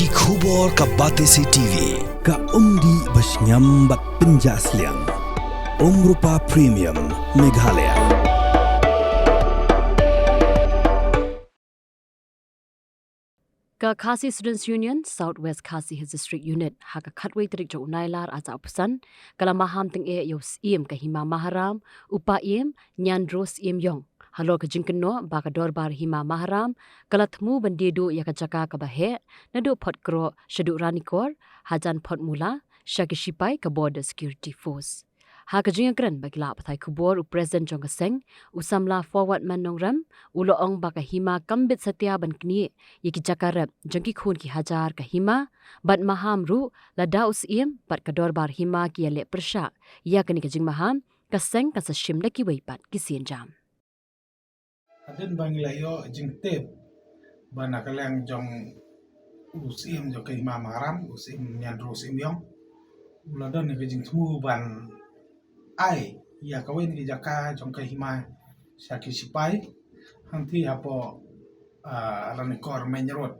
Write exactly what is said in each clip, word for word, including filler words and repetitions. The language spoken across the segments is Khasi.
Ki khubor ka Batesi T V, ka umdih bashngiam bad pynjah sliang. Umrupa Premium, Meghalaya. Ka Khasi Students Union South West Khasi Hills District Unit ha ka khatwei tarik jong u Nailar arhajar arphew san ka la maham tyngeh ïa u Syiem ka Hima Maharam, u Paiem Nianro Syiem Iong, halor ka jingkynnoh ba ka Dorbar Hima Maharam ka la thmu ban die duh ïa ka jaka kaba heh naduh Photkroh shaduh Ranikor hajan Photmula sha ki shipai ka Border Security Force. Ha ka jingïakren bad ki lad pathai khubor, u President jong ka seng, u samla Forward Man Nongrem, u la ong ba ka hima kam bit satia ban knieh ïa ki jaka rep jong ki khun ki hajar ka hima bad maham ruh lada u Syiem bad ka Dorbar Hima ki ïaleh pyrshah ïa kane ka jingmaham, ka seng kan sa shim da kiwei pat ki sienjam. Hadien ba ngi la ïoh jingtip ba na ka liang jong u Syiem jong ka Hima Maharam, u Syiem Nianro Syiem Iong, u la don ka jingthmu ban ai ïa kawei na ki jaka jong ka hima sha ki shipai hangtei hapoh, ah, Ranikor Main Road.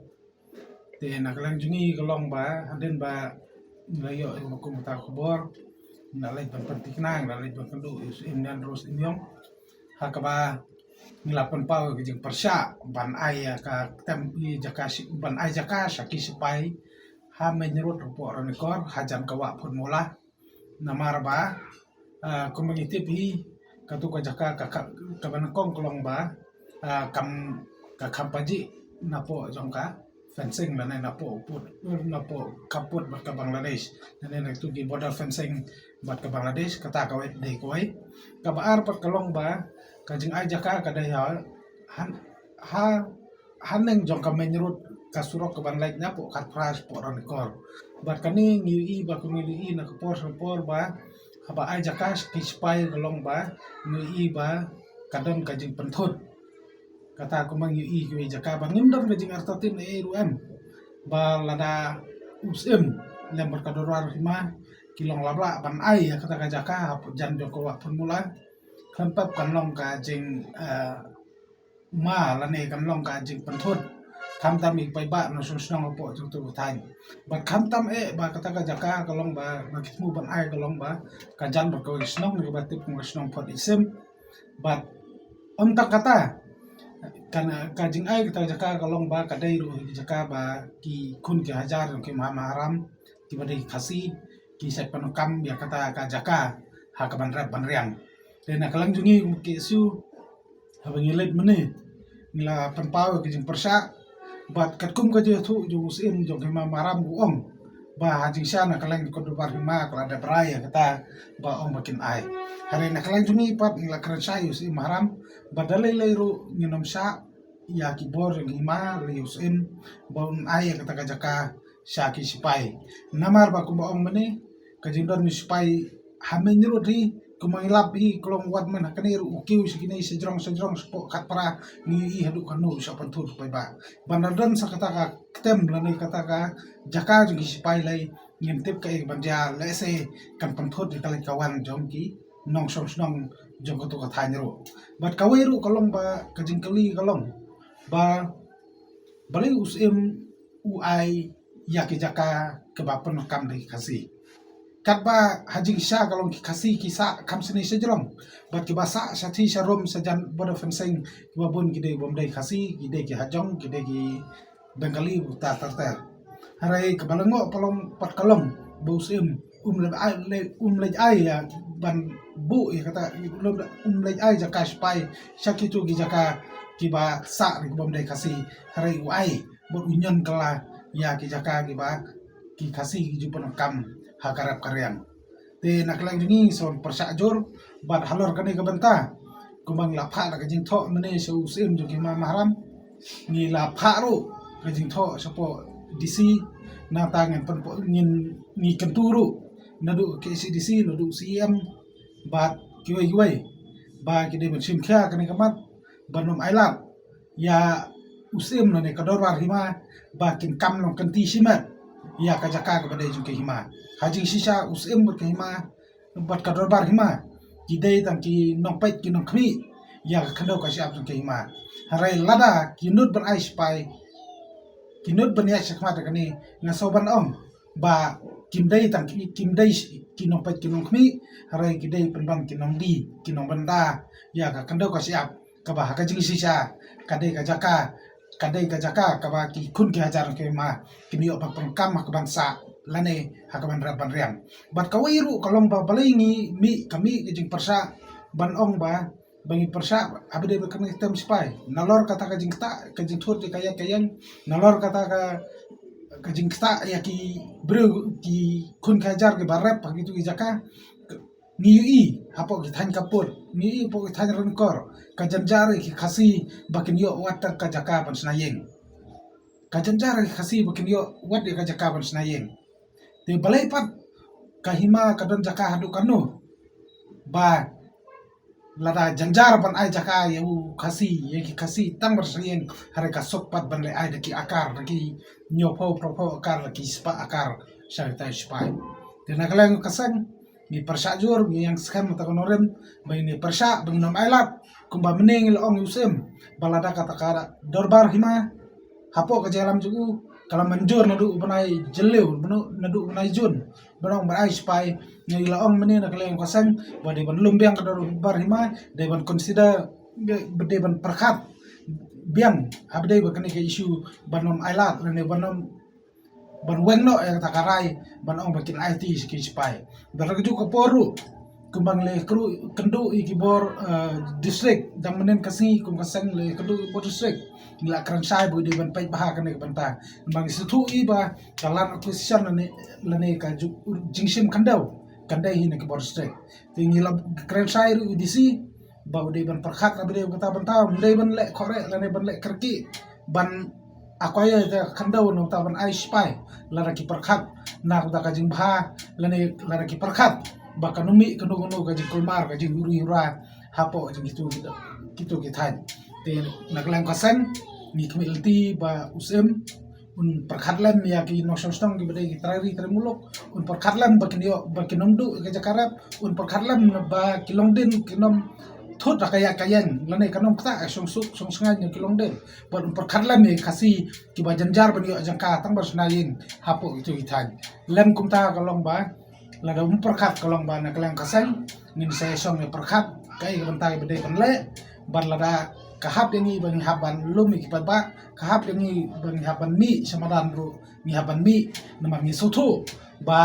Te na ka liang jong ngi ka long ba hadien ba ngi la ïoh ïa ka kum kata ka khubor, ngi la leit ban pynthikna, ngi la leit ban kynduh ïa u Syiem Nianro Syiem Iong, ha kaba ngi la pynpaw ïa ka jingpyrshah ban ai ïa ka tem ïa jaka shi-, ban ai jaka sha ki shipai ha Main Road hapoh Ranikor hajan ka wah Photmula. Namar ba, ah, kumba ngi tip hi, katu ka jaka ka, ka, kaba nyngkong ka long ba, ah, kam, ka kham pajih napoh jong ka fencing lane napoh pud, napoh khappud bad ka Bangladesh, lane natu ki border fencing bad ka Bangladesh, kata kawei dei kawei. Kaba ar pat ka long ba ka jingai jaka ka dei ha, ha, ha haneng jong ka Main Road, ka surok kaban leit napoh Khatphra shapoh Ranikor. Bad kane ngi ïohi ba kumba ngi ïohi na ka por sha ka por ba haba ai jaka ki shipai ka long ba ngi ïohi ba ka don ka jingpynthut. Kata kumba ngi ïohi kiwei jaka ba ngim don ka jingartatien ei ei ruh em ba lada u Syiem lem bad ka Dorbar Hima ki long lap lah ban ai ïa kata ka jaka hajan jong ka wah Photmula, khlem pep kan long ka jing, eh, ma lane kan long ka jingpynthut khamtam ïa ki paidbah nongshong shnong hapoh jong katu ka thaiñ. Bad khamtam eh ba kata ka jaka ka long ba, ba ki thmu ban ai ka long ba ka jan bad kawei ka shnong kaba tip kum ka shnong Phot Isim. Bad ym tang kata, ka, ka jingai kata ka jaka ka long ba ka dei ruh ka jaka ba ki khun ki hajar jong ki Hima Maharam kiba dei ki Khasi ki shait pyndonkam ïa kata ka jaka ha kaban rep ban riang. Te na ka liang jong ngi kum ka K S U, haba ngi leit mynne ngi la pynpaw ïa ka jingpyrshah bad katkum ka jingïathuh jong u Syiem jong ka Hima Maharam, u ong ba ha jingshisha na ka liang ka Dorbar Hima ka la dep rai ïa kata ba ong ba kin ai. Hynrei na ka liang jong ngi pat ngi la kren shai ïa u Syiem Maharam ba da lei lei ruh ngin ym shah ïa ki bor jong ka hima lane ïa u Syiem ba un ai ïa kata ka jaka sha ki shipai. Namar ba kumba ong mynne, ka jingdon u sipai ha Main Road hi, kumba ngi lap hi, ka long wat mynta kane ruh u kiew sha kine sha jrong sha jrong shapoh Khatphra, ngi ïohi haduh katno u shah pynthut paidbah. Ban da don sa kata ka ktem lane kata ka jaka jong ki sipai lei, ngim tip kaei kaban jia, lehse kan pynthut ïa ka leit ka wan jong ki nongshong shnong jong katu ka thaiñ ruh. Bad kawei ruh ka long ba ka jingkylli ka long ba balei u Syiem u ai ïa ki jaka kiba pyndonkam da ki Khasi. Katba ha jingshisha ka long ki Khasi ki sah kham shane sha jrong. Bad kiba sah sha thie sha rum sha jan border fencing kiba bun ki dei bym dei Khasi, ki dei ki hajong, ki dei ki Bengali, uta ter ter. Hynrei kaba lyngngoh pat ka long, pat ka long ba u Syiem um leit ai, le-, um leit ai ïa ban buh ïa kata, um leit ai jaka sipai sha kitu ki jaka kiba sah da ki bym dei Khasi. Hynrei u ai bad u ñion kylla ïa ki jaka kiba ki Khasi ki ju pyndonkam ha ka rep ka riang. Te na ka liang jong ngi sa wan pyrshah jur bad halor kane ka bynta, kumba ngi la phah da ka jingthoh mynne sha u Syiem jong ki Hima Maharam, ngi la phah ruh ka jingthoh shapoh D C, nangta ngin pynpo-, ngin, ngi kyntu ruh naduh K C D C, naduh C E M bad kiwei kiwei ba ki dei ban shim khia kane ka mat ban ym ailad ïa u Syiem lane ka Dorbar Hima ba kin kam nongkynti shimet ïa ka jaka kaba dei jong ka hima. Ha jingshisha u Syiem bad ka hima bad ka Dorbar Hima ki dei tang ki nongpeit ki nongkhmih ïa ka khyndew ka shyiap jong ka hima. Hynrei lada ki nud ban ai sipai ki nud ban ïaid shakhmat da kane, nga sngew ban ong ba kim dei tang ki, kim dei ki nongpeit ki nongkhmih, hynrei ki dei pynban ki nongdie ki nongbynta ïa ka khyndew ka shyiap, kaba ha ka jingshisha ka dei ka jaka, ka dei ka jaka kaba ki khun ki hajar ki hima kin ïoh ban pyndonkam ha kaban sah lane ha kaban rep ban riam. Bad kawei ruh ka long ba balei ngi mih, ka mih ka jingpyrshah ban ong ba, ba ngi pyrshah ha ba dei ba kane ka tem sipai, nalor kata ka jingktah ka jingthut ïa ka ïaid ka ïeng, nalor kata ka, ka jingktah ïa ki briew, ki khun ki hajar kiba rep ha kitu ki jaka. Ngi ïohi hapoh ki thaiñ ka pud, ngi ïohi hapoh ki thaiñ ryngkor, ka jynjar ïa ki Khasi ba kin ïoh wat ka jaka ban shna ïing. Ka jynjar ïa ki Khasi ba kin ïoh wat ïa ka jaka ban shna ïing. Te balei pat ka hima ka don jaka haduh katno? Ba lada jynjar ban ai jaka ïa u Khasi, ïa ki Khasi tang ban shna ïing, hynrei ka suk pat ban leh ai da ki akar, da ki hynñiewphew, hynñiewphew akar, da ki spah akar sha kita ki sipai. Te na ka liang ka seng ngi pyrshah jur, ngi ïeng skhem ïa ka nongrim ba ngin pyrshah, ba ngin ym ailad kumba mynne ngi la ong ïa u Syiem ba lada kata ka dorbar hima hapoh ka jingïalam jong u ka la mynjur naduh u bnai Jylliew, naduh u bnai Jun, ban ong ban ai sipai. Ngi la ong mynne na ka liang ka seng ba dei ban lum biang ka dorbar hima, dei ban consider, dei ban pyrkhat biang ha ba dei ba kane ka issue ban ym ailad lane ban ym, ban weng noh ïa kata ka rai ban ong ba kin aiti sha ki sipai. Bad ha kajuh ka por ruh kumba ngi la kynduh ïa ki bor, eh, district, dang mynnin ka sngi kum ka seng la kynduh ïa ki bor district, ngi la kren shai ba u dei ban peit bha kane ka bynta. Ba ngi sngewthuh ïa ba ka land acquisition lane, lane ka ju-, jingshim khyndew kan dei hi na ki bor district. Te ngi la kren shai ruh ïa u D C ba u dei ban pyrkhat na ba dei kata bynta, u dei ban leh khuhreh lane ban leh kyrkieh ban acquire ïa ka khyndew na uta ban ai sipai, lada ki pyrkhat na uta ka jingbha lane lada ki pyrkhat ba kan ym mih kano kano ka jingkulmar, ka jinghuri hura hapoh jong kitu, kitu ki thaiñ. Te na ka liang ka seng ngi khmih lynti ba u Syiem un pyrkhat lem ïa ki nongshong shnong kiba dei ki trai ri trai muluk, un pyrkhat lem ba kin ïoh, ba kin ym duh ïa ka jaka rep, un pyrkhat lem ba ki longdien kin ym thut ha ka ïaid ka ïeng lane kan ym ktah shong suk shong shngaiñ ïa ki longdien. Bad un pyrkhat lem ïa ki Khasi kiba jynjar ban ïoh jaka tang ban shna ïing hapoh kitu ki thaiñ. Lem kumta ka long ba lada um pyrkhat ka long ba na ka liang ka seng ngin sa ïashong ïa pyrkhat kaei ka bynta ba dei ban leh. Bad lada ka hap ïa ngi ba ngi hap ban lum ïa ki paidbah, ka hap ïa ngi ba ngi hap ban mih sha madan ruh ngi hap ban mih, namar ngi sngewthuh ba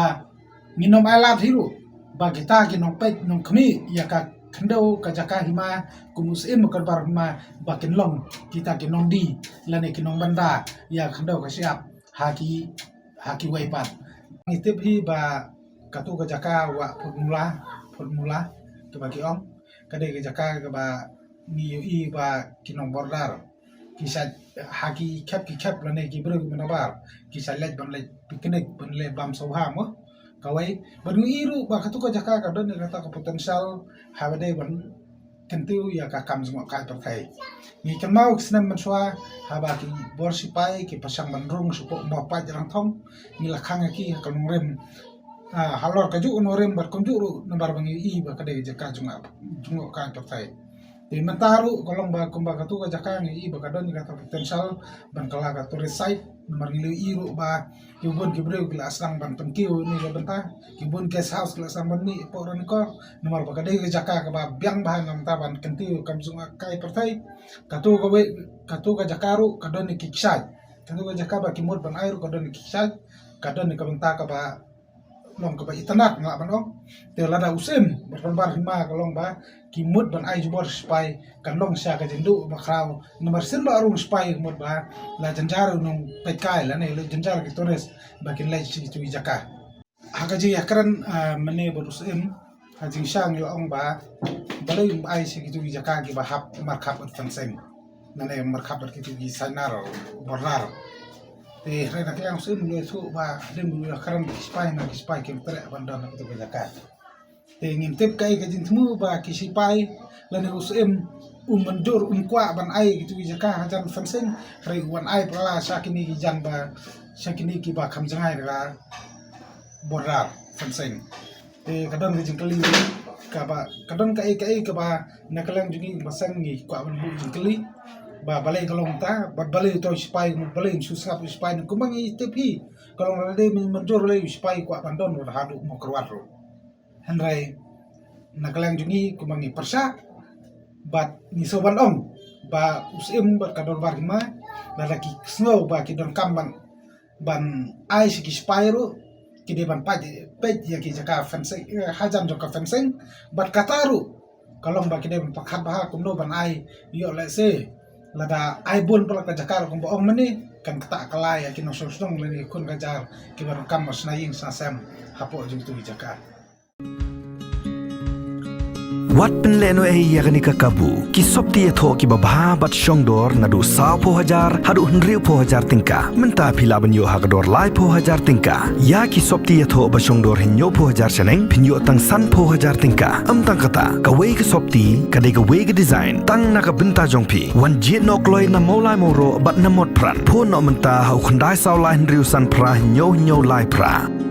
ngin ym ailad hi ruh ba kita ki nongpeit nongkhmih ïa ka khyndew ka jaka hima kum u Syiem ka dorbar hima ba kin long kita ki nongdie lane ki nongbynta ïa ka khyndew ka shyiap ha ki, ha kiwei pat. Ngi tip hi ba katu ka jaka Wah Phutmula, Phutmula kaba ki ong, ka dei ka jaka kaba ngi ïohi ba ki nong border ki sa, ha ki khep ki khep lane ki briew kiba nabar ki sa leit ban leit picnic, ban leit bam sngewbha mo. Kawei, bad ngi ïohi ruh ba katu ka jaka ka don ïa kata ka potential ha ba dei ban kyntiew ïa ka kam jngohkai pyrthei. Ngi kynmaw ki snem mynshuwa haba ki bor sipai ki pyrshang ban rung shapoh Mawpait Rangthong, ngi la khang ïa ki ha ka nongrim, ah, halor kajuh ka nongrim bad kumjuh ruh namar ba ngi ïohi ba ka dei ka jaka jngoh, jngohkai pyrthei. Te mynta ruh ka long ba kumba katu ka jaka ngi ïohi ba ka don ïa kata ka potential ban kylla ka tourist site, namar ngi la ïohi ruh ba ki bun ki briew ki la sdang ban pynkiew ïa kane ka bynta, ki bun guest house ki la sdang ban mih hapoh Ranikor, namar ba ka dei ka jaka kaba biang bha na ka bynta ban kyntiew ïa ka kam jngohkai pyrthei. Katu kawei, katu ka jaka ruh ka don ïa ki kshaid, katu ka jaka ba ki mut ban ai ruh ka don ïa ki kshaid, ka don ïa ka bynta kaba long kaba itynnad nga lah ban ong. Te lada u Syiem bad ka dorbar hima ka long ba ki mut ban ai jubor sipai, kan long sha ka jingduh bakhraw, namar sien ba rung sipai ka mut ba la jynjar u nongpeitkai lane la jynjar ki tourist ba kin leit sha kitu ki jaka. Ha ka jingïakren, ah, mynne bad u Syiem ha jingshisha ngi la ong ba balei um ai sha kitu ki jaka kiba hap markhap bad fencing, lane markhap bad kitu ki sainar border. Te hynrei na ka liang u Syiem u la ïathuh ba hadien ba u ïakren ki sipai, na ki sipai kim treh ban don ha kitu ki jaka. Te ngim tip kaei ka jingthmu ba ki sipai lane u Syiem um mynjur, um kwah ban ai kitu ki jaka hajan fencing, hynrei u wan ai pala sha kine ki jan ba, sha kine kiba kham jngai da ka border fencing. Te ka don ka jingkylli kaba, ka don kaei kaei kaba na ka liang jong ngi ba seng ngi kwah ban buh jingkylli Ba balei ka long ta, bad balei uto u sipai, balei un shu sngap u sipai ne kumba ngi tip hi. Ka long lada dei mynjur lei u sipai kwah ban don ruh haduh Mawkyrwat ruh. Hynrei na ka liang jong ngi kumba ngi pyrshah bad ngi sngewbha ban ong ba u Syiem bad ka dorbar hima lada ki sngew ba ki donkam ban ban ai sha ki sipai ruh ki dei ban peit peit ïa ki jaka fencing, eh, hajan jong ka fencing bad kata ruh ka long ba ki dei ban pyrkhat bha kumno ban ai ïoh lehse lada ai bun palat ka jaka ruh kumba ong mynne kan ktah ka lai ïa ki nongshong shnong lane ki khun ka jar kiba donkam ban shna ïing shna sem hapoh jong tu ki jaka. Wat pynlehnohei ïa kane ka kabu, ki sopti ïathoh kiba bha bad shongdor naduh sawphew hajar haduh hynriewphew hajar tyngka. Mynta phi lah ban ïoh ha ka dor laiphew hajar tyngka. Ïa ki sopti ïathoh ba shongdor hynñiewphew hajar shaneng phin ïoh tang sanphew hajar tyngka. Ym tang kata, kawei ka sopti ka dei kawei ka design tang na ka bynta jong phi. Wan jied noh kloi na Mawlai Mawroh bad na Motphran. Phone noh mynta ha u khyndai saw lai hynriew san phra hynñiew hynñiew lai phra.